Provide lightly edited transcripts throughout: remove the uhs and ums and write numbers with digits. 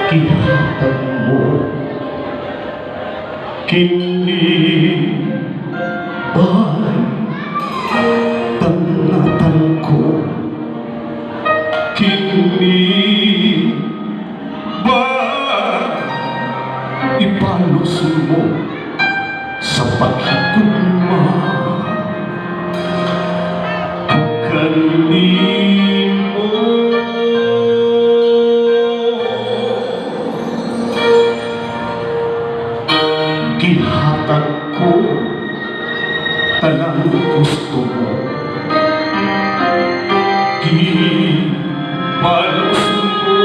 Gihatag mo. Kini ba'y dangatan ko? Kini ba ibalos mo sa paghigugma? Kanimo gihatag ko tanang gusto mo. Gibalos mo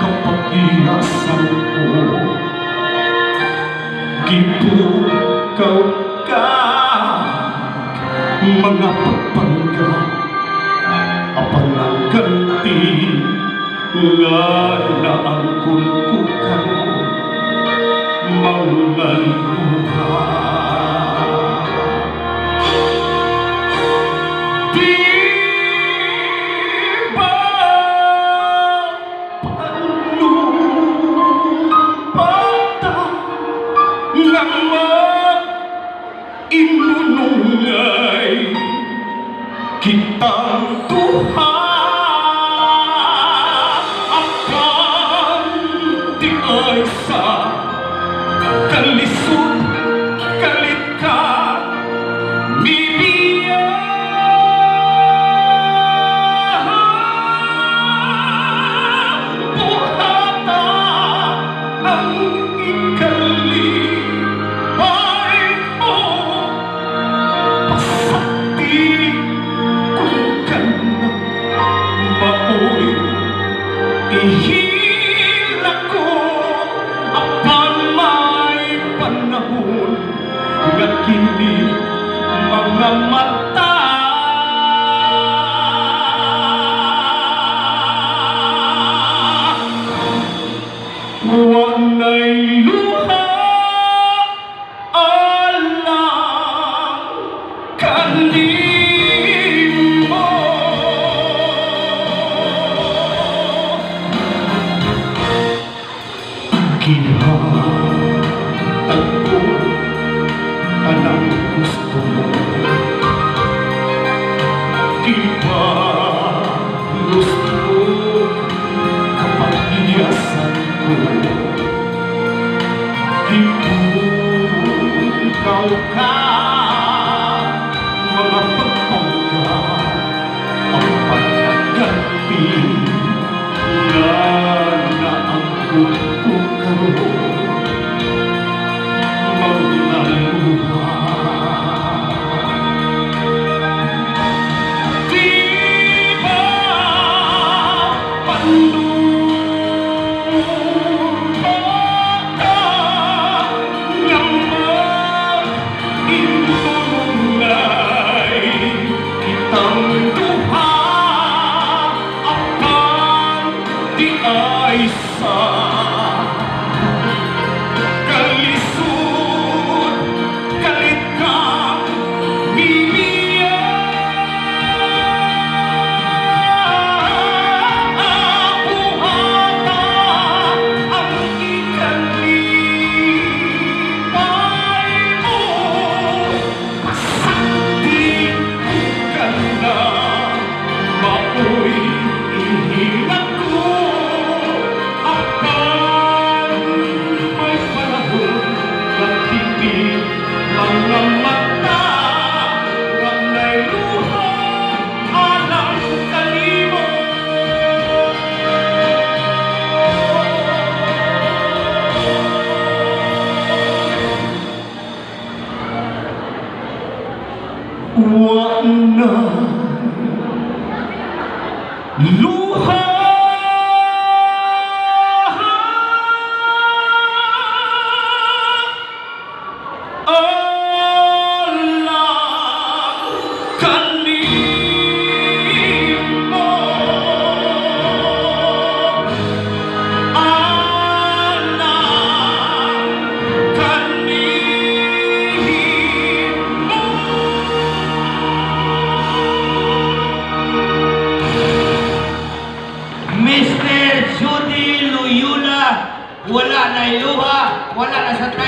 kapag-iyasan ko. Gipukaw ka mga pagpangga, apan ang ganti nga naangkon ko karon mga luha. Di ba panumpa ta nga mag-inunungay kitang duha, apan di ay sa kalisod kalit ka mibiya? Buhata ang ikalipay mo, pasakti kung kana mao'y ihila ko, apan may panahon nga kini mga mata wa na'y luha alang kanimo. Gihatag ko tanang gusto mo. Gibalos mo kapag-iyasan ko. Gipukaw ka mga pagpangga, ang pagkaganti nga naangkon ko karon mga luha. Di ba panumpa ta nga mag-inunungay kitang duha, apan di ay sa kalisod kalit ka mibiya? Buhata ang ikalipay mo, pasakti kung kana mao'y ihila ko, apan may panahon nga kini mga mata wa na'y luha alang kanimo. Wa na luha alang kanimo. Alang kanimo. Wala na iluha, wala na sa tay.